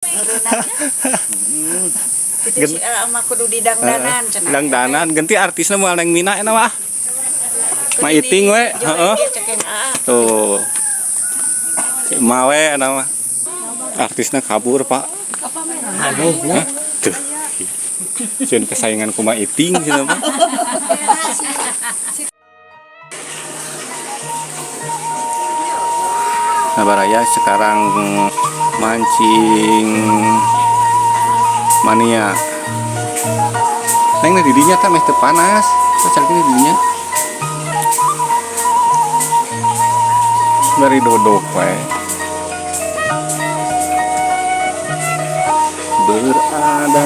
Itu si mah kudu didangdanan cenah. Dangdanan ganti artisna moal neng Mina eta mah. Ma Iting we, heeh. Tuh. Si Emak we eta mah. Artisna kabur, Pak. Aduh, Hah? Tuh. Sieun kesaingan ku Ma Iting cenah mah. Nah, Baraya sekarang mancing mania. Neng nah didinya teh meh teu panas. Teu cari di dinya. Bari dodok we. Berada.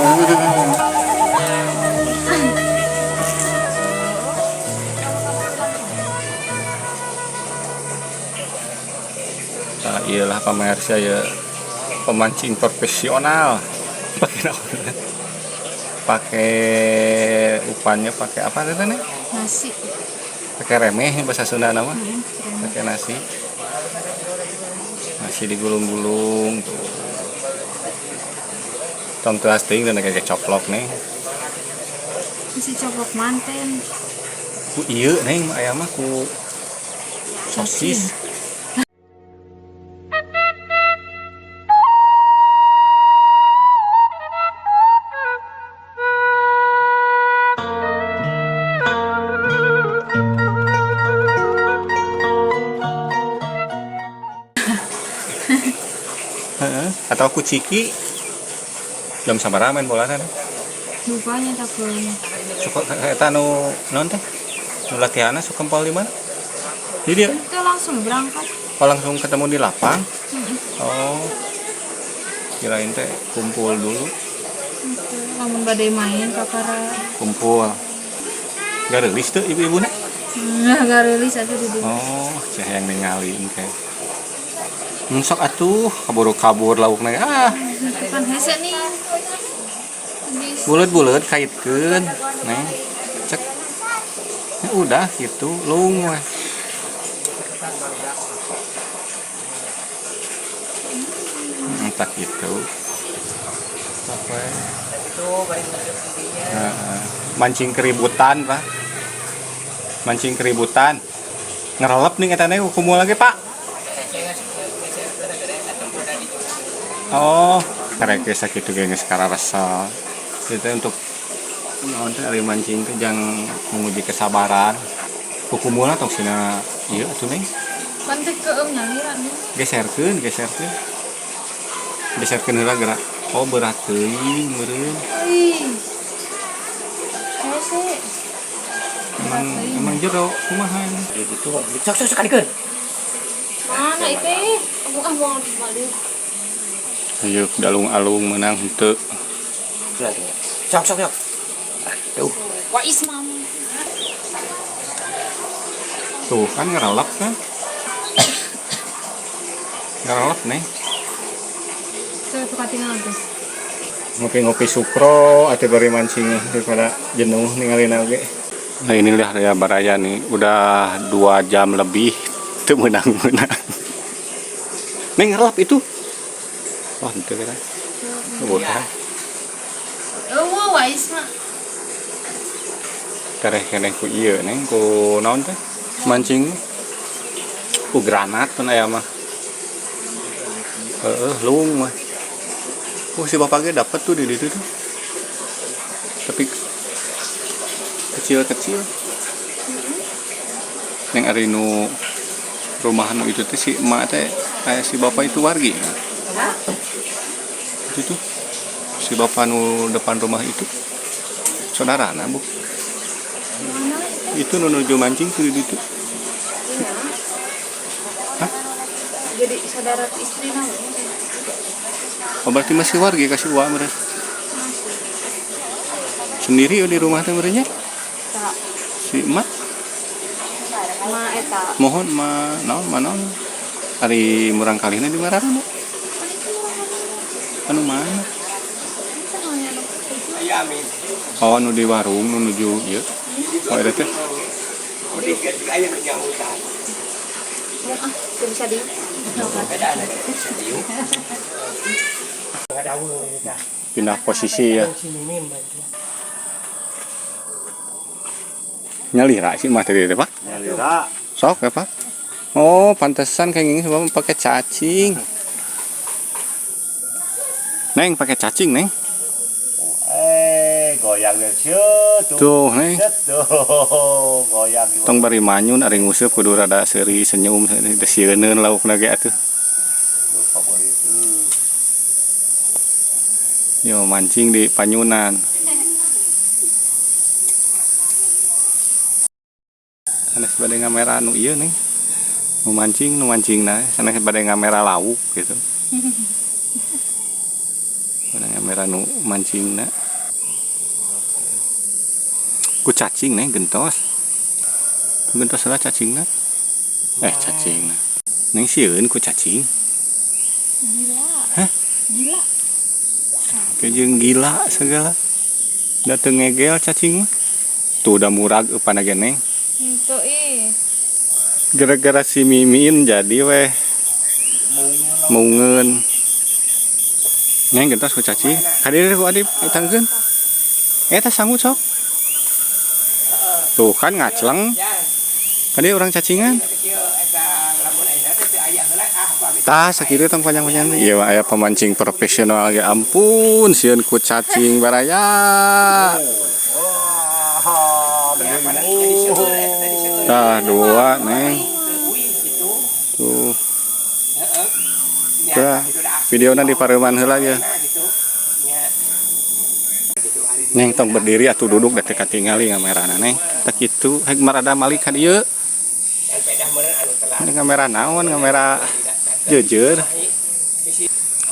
Nah, iyalah pemirsa ya, pemancing profesional. Pakai naon? Pakai umpannya pakai apa teh nih? Nasi. Pakai remeh bahasa Sunda nama. Pakai nasi. Nasi digulung-gulung tuh. Tong telas teuing dan kayak coplok nih. Nasi coplok manten. Ku ieu neng aya mah ku sosis. Heeh, atau ku ciki. Jam sabaraha main bola teh? Lupanya takut. Suka eta nu naon teh? Nu latihanna suka kempol di mana? Jadi dia Itu langsung berangkat. Oh, langsung ketemu di lapang? Oh. Kirain teh kumpul dulu. Itu lamun badai main kakara. Kumpul. Gak rilis tuh ibu-ibuna? Enggak, gak rilis aku di dieu. Oh, cah yang ningali engke. Sok atuh, kabur-kabur laukna ah. Itu kan hese nih. Habis. Bulet-bulet kaitkeun, neng. Cek. Ya udah gitu, lung weh. Entah gitu. Apa ya? Heeh. Mancing keributan, Pak. Mancing keributan. Ngerelep nih katanya kumul lagi, Pak. Oh, karek sakitu ge geus kararasa. Itu untuk naon teh ari mancing teh jang menguji kesabaran. Kukumulna tong sina ieu atuh neng. Pan teh keum nyalira nih. Geserkeun, geserkeun. Geserkeun heula gerak. Oh, berat teuing meureun. Wih. Hese. Emang emang jero kumaha ini? Gitu sok sok sakalikeun. Mana itu? Aku ah mau balik. Ayo dalung-alung menang henteu. Sok sok sok. Aduh. Wah Ismam. Tuh kan ngerelep kan. Ngerelep nih. Saya tuh katingal tuh. Ngopi-ngopi sukro atau bari mancing daripada jenuh ninggalin oge. Nah inilah ya Baraya nih, udah 2 jam lebih teu meunang-meunang. Neng ngerelep itu. Wah, henteu kan. Bukan. Eueuh wah Isma. Tereh keneh ku ieu neng ku naon teh? Mancing ku granat pun aya mah. Heeh, lung mah. Oh, si bapak ge dapet tuh di ditu tuh. Tapi kecil-kecil. Neng ari nu rumah nu itu teh si emak teh kayak si bapak itu wargi. Itu tuh si bapak nu depan rumah itu saudara nah bu. Itu nu nuju mancing tuh di ditu. Iya. Hah? Jadi saudara istri nah. Oh, berarti masih wargi kasih uang berarti. Sendiri di rumah teh berarti? Tak. Si emak? Ma eta. Mohon ma naon ma naon. Ari murang kalihna di mana nu? Anu mana? Oh, nu di warung nu nuju ieu. Oh, eta teh. Ah, teu bisa di. Pindah posisi ya. Nyalira sih mah tadi teh, Pak. Nyalira. Sok ya, Pak. Oh, pantesan kayak gini sebab pakai cacing. Neng, pakai cacing, Neng. Eh, goyang deh. Ciut, tuh. Tuh, Neng. Cet, tuh. Goyang gimana? Tong bari manyun ari nguseup kudu rada seuri senyum teu sieuneun laukna ge atuh. Tuh, favorit. Yo mancing di panyunan. Sanes bade ngamera nu ieu nih. Nu mancing, nu mancingna sanes bade ngamera lauk gitu. Bade ngamera nu mancingna. Ku cacing nih gentos. Gentos lah cacingna. Eh cacingna. Neng sieun ku cacing. Gila. Hah? Gila. Kayak jeung gila segala. Da teu ngegel cacing mah. Tuh udah murag eupan ge neng. Itu ih. Gara-gara si Mimin jadi weh mungeun. Neng gentos ku cacing. Hadir ku Adip etangkeun. Eta sanggup sok. Tuh kan ngacleng. Kadi orang cacingan. Tah sakitu tong panjang-panjang teh. Ieu mah aya pemancing profesional ge ampun sieun ku cacing baraya. Tah dua neng. Tuh. Tah videona di pareuman heula ya. Neng tong berdiri atuh duduk da teu katingali ngamerana neng. Tah kitu hek marada malik ka dieu. Ini kamera naon, kamera jejer.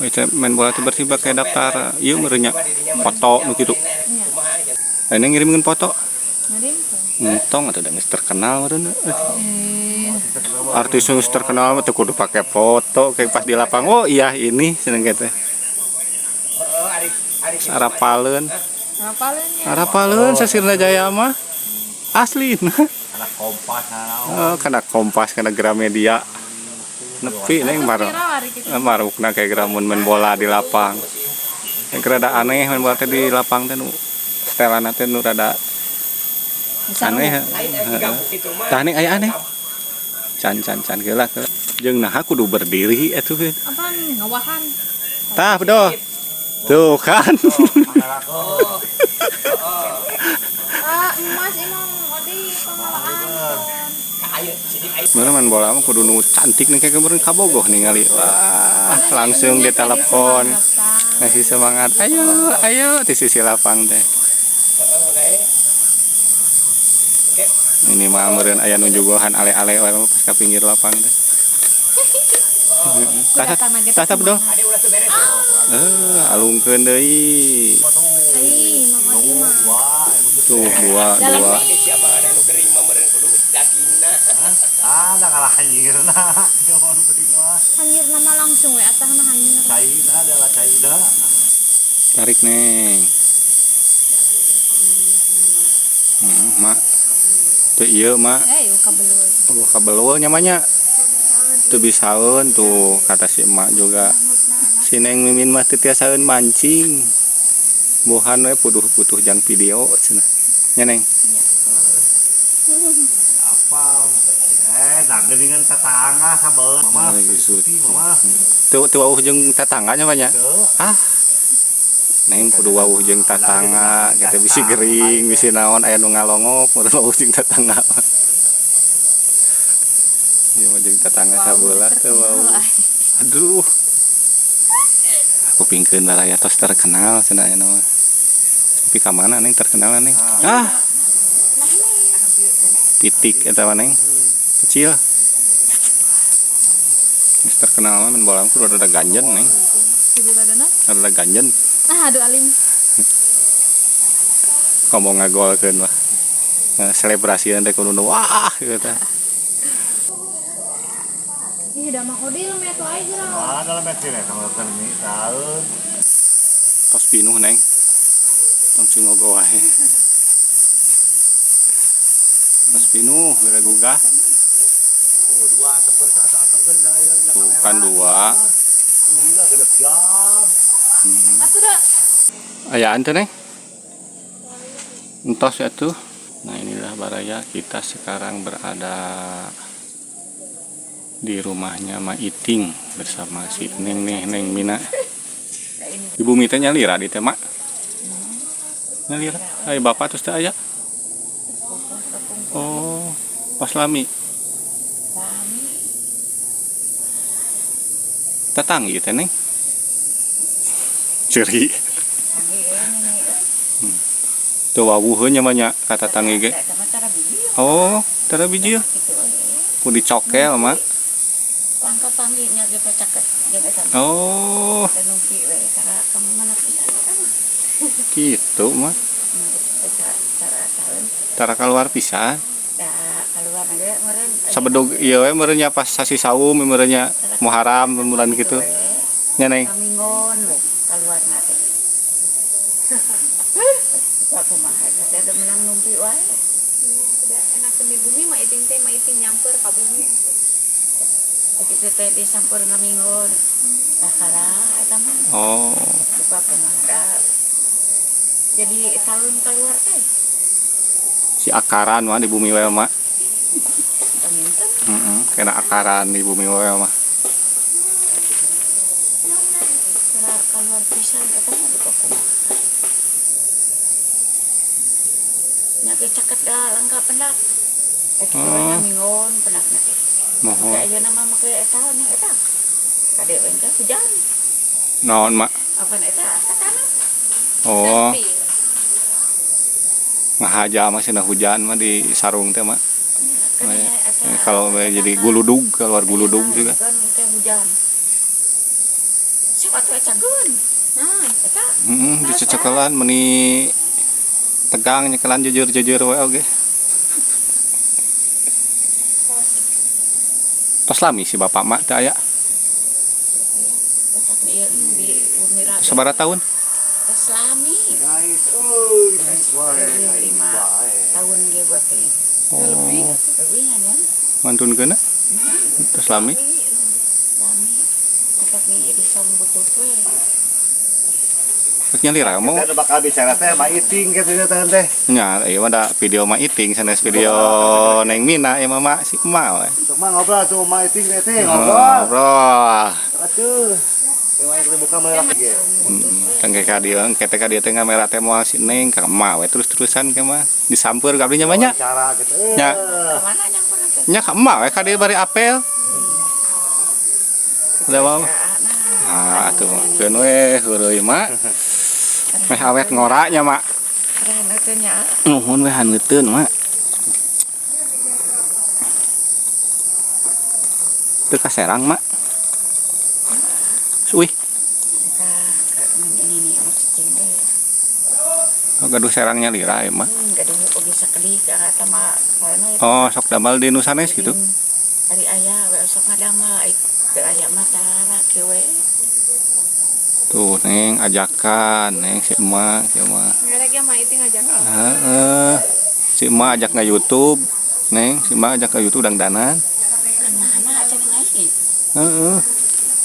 Oh, itu main bola tuh berarti pakai daftar ieu meureun nya foto nu kitu. Ini ngirimkeun foto. Ngirim tuh. Entong atuh da geus terkenal meureun. Eh, Artis geus terkenal mah teu kudu pake foto kayak pas di lapang. Oh iya ini cenah kitu. Arapaleun. ngapalin ya? Arapaleun Sasirna Jaya mah. Asli. Anak kompas nah. Oh, kana Kompas, kana Gramedia. Nepi neng Viral baru. hari gitu. Marukna kayak geramun main bola di lapang. Yang rada aneh main bola teh di lapang teh nu setelanna teh nu rada aneh. Heeh. Tah nih aya aneh. Can can can geula geula. Jeung naha kudu berdiri atuh ge. Apaan ngawahan? Tah bedoh. Tuh kan. Ah, emas emang odi pengalaan. Mana main bola mah kudu nu cantik nih kayak kemarin kabogoh ningali. Wah, langsung ditelepon. Ngasih semangat. Ayo, ayo di sisi lapang teh. Ini mah meureun aya nu jugohan ale-ale we mah pas ka pinggir lapang teh. Tah tah tah bedoh. Eh, alungkeun deui. Ai, Mang Odi mah. Tuh dua dua. Ah, dah kalah hanyirna. Jangan beri mah. Hanyir nama langsung we atahna hanyir. Caina adalah caina. Tarik neng. Mak. Tuh iya mak. Eh, yuk kabelul. Oh, kabelul nyamanya. Tuh bisaeun tuh kata si emak juga. Si Neng Mimin mah teu tiasaeun mancing. Bohan we butuh butuh jang video cenah. Nya Neng. Apa? Eh, nah geuningan tetangga sabeul. Mama, Lagi putih, mama. Teu teu wauh jeung tetangganya banyak. Teu. Ah. Neng kudu wauh jeung tatangga, kita bisi gering, bisi naon aya nu ngalongok, meureun wauh jeung tetangga. Ieu mah jeung tetangga sabelah teu wauh. Aduh. Aku pingkeun baraya tos terkenal cenah aya mah. Tapi ka mana neng terkenal neng? Ah. Pitik eta mah neng. Kecil. Geus terkenal mah main bola kudu rada ganjen neng. Kudu rada naon? Rada ganjen. Ah, aduh alim. Komo ngagolkeun mah. Nah, selebrasi teh kudu nu wah gitu teh. Ih, da Mang Odi lu metu aja geura. Ah, dalam mesin ya kalau kerni tahun. Tos pinuh neng. Tong cingogo wae. Tos pinuh geura gugah. Oh, dua tepun satu atau kan Tuh kan dua. Gila gede jam. Atuh da. Ayaan tuh, Neng? Entos ya tuh. Nah, inilah baraya, kita sekarang berada di rumahnya Ma Iting bersama si Neng nih, Neng Mina. Ibu Mita nyalira di tema. Nyalira. Ay, bapak terus teh aya. Oh, pas lami. Lami. Tetanggi teh, Neng. Ceri. Tangi ini nih. Tuh wawuheun nya banyak kata tangi ge. Eta mah tara biji. Oh, tara biji ya. Gitu we. Ku dicokel mah. Langka panggihnya ge pacaket jeung eta mah. Oh, Dan numpi we tara ka mana pisan eta mah. gitu mah. Eta tara calon Tara keluar pisan. da keluar ge meureun. Sabedog ieu we meureun nya pas sasi saum meureun nya Muharram meureun gitu. Nya, Neng. Kaminggon we keluar teh. Buka kumaha teh ada menang numpi wae. Udah enak di bumi mah iting teh, mah iting nyamper ka bumi. Kitu teh disampur ngaminggon. Tah kalah eta mah. Oh, Buka kumaha da. Jadi tahun keluar teh. Si akaran mah di bumi we mah. Panginten. Heeh, kena akaran di bumi we mah. Tara keluar pisan eta mah buka kumaha. Nya ge caket da langka pendak. Eta we Oh. ngaminggon pendakna teh. Mohon. Kayak ayeuna mah make eta nih eta. Kade we teh hujan. Naon, Mak? Apa eta katana? Oh, Surfing. ngahaja mah cenah hujan mah di sarung teh, Mak. Kan Eh, eta kalau jadi guludug, keluar guludug juga. Kan teh hujan. Siapa tuh cageun? Nah, Eta Heeh, dicecekelan meni tegang nyekelan jujur-jujur we oge. Tos lami si bapak mak teh aya. Eta ieu di bumi raga. Sabaraha tahun? Tos lami. Guys, euy, naik wae. Lebih Naik 5 wae. tahun ge buat teh. Oh, Lebih ya. mantun keuna? Tos lami. Lami. Eta nih di som butut we. Terus nyalira mau Kita bakal bicara teh Ma Iting gitu teh teh. nya ieu mah da video Ma Iting sanes video Neng Mina ieu mah mak si emak we. Sok mah ngobrol tuh Ma Iting teh teh ngobrol. Ngobrol. Atuh. Yang kita buka mulai lagi. Heeh, tangke ka dieu engke teh ka dieu teh ngamera teh moal si Neng ka emak we terus-terusan ke mah disamper ka abdi nya banyak. Cara gitu. Nya. Kemana nyampur teh? Nya ka emak we ka dieu bari apel. Udah mau. Nah, Ah, atuh mah keun we heureuy mak. Meh awet ngora nya, Mak. Keren teh nya. Nuhun we haneuteun, Mak. Teu ka Serang, Mak. Uih, Eta ini nih mau cicing deh. Gaduh serangnya lira ya, Mak. Gaduh oge sakedik eta mah karena Oh, sok damel di nu sanes gitu. Ari aya we sok ngadamel ai teu aya mah tara kieu we. Tuh, Neng, ajakan, Neng, si emak, si emak. nggak lagi sama iting ngajak. Heeh. Si emak ajak nge YouTube. Neng, si emak ajak ke YouTube dangdanan. Ka mana cenah ngai? Heeh.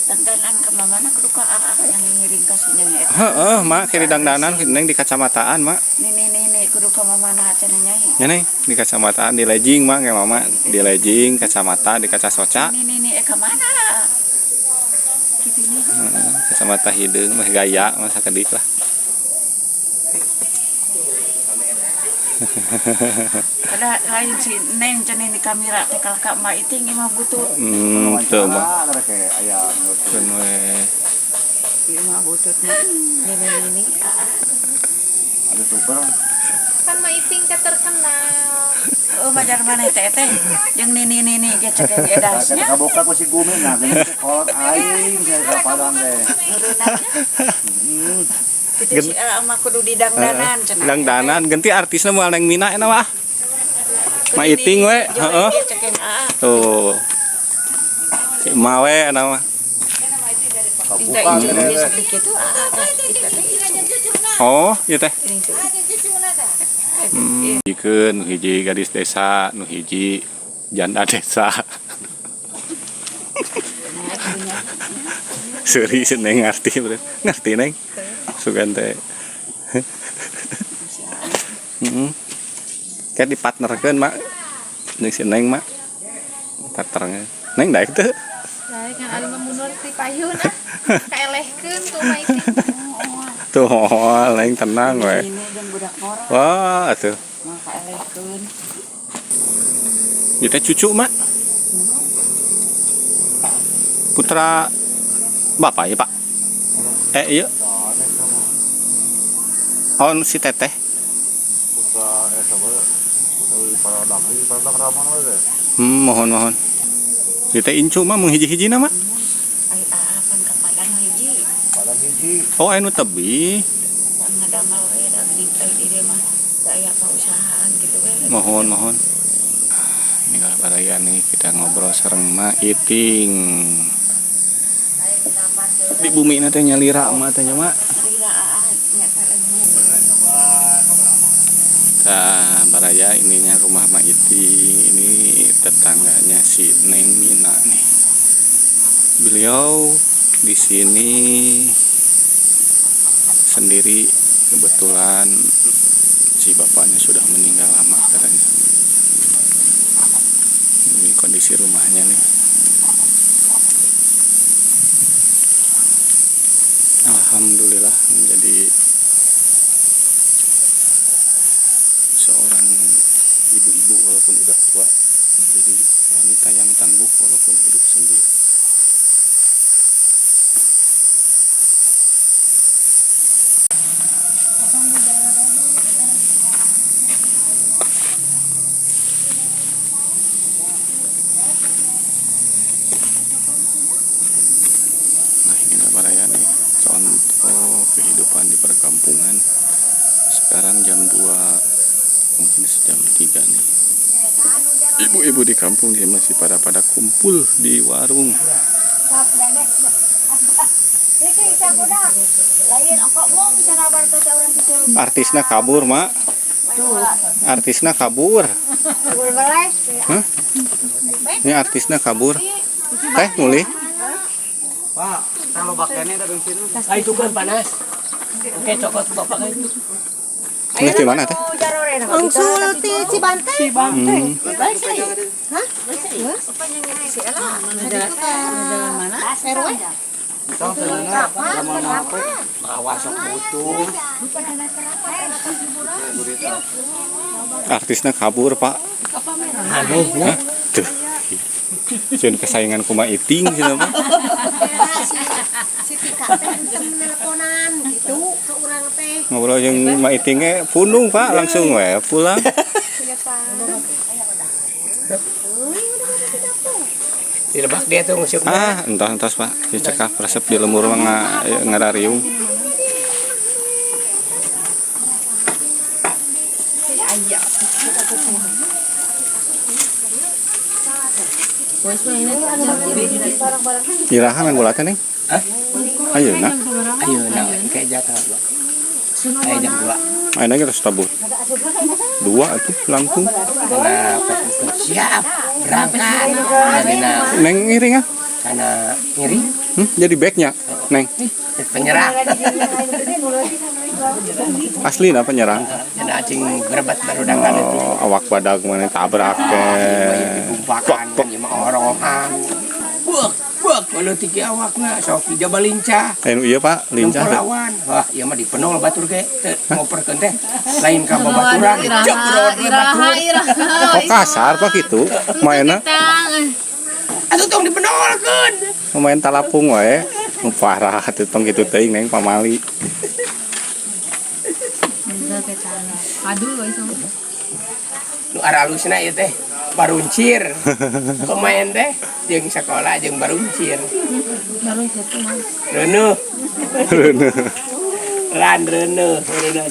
Dangdanan ka mana kudu ka aa yang ngiring ka si nyai eta. Heeh, mak kiri dangdanan Neng di kacamataan, Mak. Nih nih nih nih kudu ka mana cenah nyai. Ya, Neng, di kacamataan di legging, Mak, kayak mama di legging, kacamata, di kaca soca. Nih nih nih eh ka mana? Kitu nya. Heeh, kacamata hideung mah gaya masa kedik lah. Ada lain si Neng cenah di kamera teh kalah ka emak iting ieu mah butut. Teu mah. Kayak aya Keun we. Ieu mah butut mah. Nih nih nih nih aa. Ada super. Kan mah iting ke terkenal. Oh, majar mana teh teh? Jeung nih nih nih nih ge cek ge edasnya. Kita kabuka ku si Gumi nah gini teh kolot aing saya ka Padang teh. Neureunannya. Itu si mah kudu didangdanan cenah. Dangdanan ganti artisna moal Neng Mina eta mah. Ma iting we, heeh. Tuh. Si emak we eta mah. Kabuka teh. Gitu aa teh itu teh itu. Oh, ieu teh. Ini tuh. Hijikeun nu hiji gadis desa, nu hiji janda desa. Seuri si Neng ngarti bener. Ngerti, Neng. Sugan teh. Heeh. Kayak dipartnerkeun, Mak. Jeung si Neng, Mak. Partnernya. Neng daek teu? Daek kan ari mah mundur ti payun ah. Kaelehkeun tuh mah itu. Tuh, oh, Neng tenang we. Ini jeung budak ngora. Wah, atuh. Mah kaelehkeun. Ieu teh cucu, Mak. Putra bapak ya, Pak? Eh, iya. Oh, si teteh. Putra eta mah putra para lagi para raman we teh. Mohon mohon. Ieu teh incu mah mun hiji-hiji mah. Ai aa pan ka Padang hiji. Padang hiji. Oh, anu tebih. Da ngadamel we da geuning ai di dieu mah da aya pausahaan gitu we. Mohon mohon. Ini kalau baraya nih kita ngobrol sareng Ma Iting. Di bumi teh nyalira mah teh nya, Mak. Lira aa nya teh. Nah, baraya ininya rumah Ma Iting. Ini tetangganya si Neng Mina nih. Beliau di sini sendiri, kebetulan si bapaknya sudah meninggal lama katanya. Ini kondisi rumahnya nih. Alhamdulillah menjadi seorang ibu-ibu walaupun udah tua, menjadi wanita yang tangguh walaupun hidup sendiri. Nah, inilah baraya nih, contoh kehidupan di perkampungan. Sekarang jam 2, mungkin sejam 3 nih. Ibu-ibu di kampung nih masih pada pada kumpul di warung. Lain ongkok mung cenah bar teh urang kitu. Artisna kabur, Mak. Artisna kabur. Kabur balai. Hah? Ini artisna kabur. Teh mulih. Pak, kalau bakanya ada bensin. Ah, itu kan panas. Oke, cokot bapak kan itu. Ini di mana teh? Wangsul ti Cibanteng. Hah? Jalan mana? RW. Awas sok butuh. Artisna kabur, Pak. Aneh, Hah? Tuh. Sieun kesaingan ku Ma Iting cenah mah. Si si Tika teh ente nelponan gitu ke urang teh. Ngobrol jeung Ma Iting ge pundung, Pak, langsung we pulang. Iya, Pak. Euy, udah pada di dapur. Di lebak dia tuh ngusupnya. Ah, entah entos, Pak. Si cekap resep di lembur mah ngarariung. Iraha main bola teh, Neng? Hah? Ayeuna. Ayo, nah, kayak jatah dua. Ayo jam 2. Ayeuna geus tabuh. Dua atuh langkung. Karena Facebook siap berangkat. Karena Neng ngiring ah. karena ngiri Jadi backnya, Neng. Penyerang. Asli na penyerang. Karena acing berebat baru dangan itu. Oh, awak badag mana tabrak ke. Digumpakan kan mah orohan. Buak, buak kalau tiga awakna sok dijaba lincah. Eh, iya Pak, lincah teh. Lawan. Wah, ieu mah dipenol batur ge. Teu ngoperkeun teh. Lain ka babaturan, dicebrot we Iraha batur. iraha. Kok kasar Pak gitu? Mainna Atuh tong dipenolkeun. main talapung wae. Nu parah atuh tong kitu teuing Neng pamali. Aduh we sama. Nu aralusna ieu teh baruncir. Pemain teh jeung sekolah jeung baruncir. Baru itu mah. Reuneuh. Ran reuneuh, reuneuh.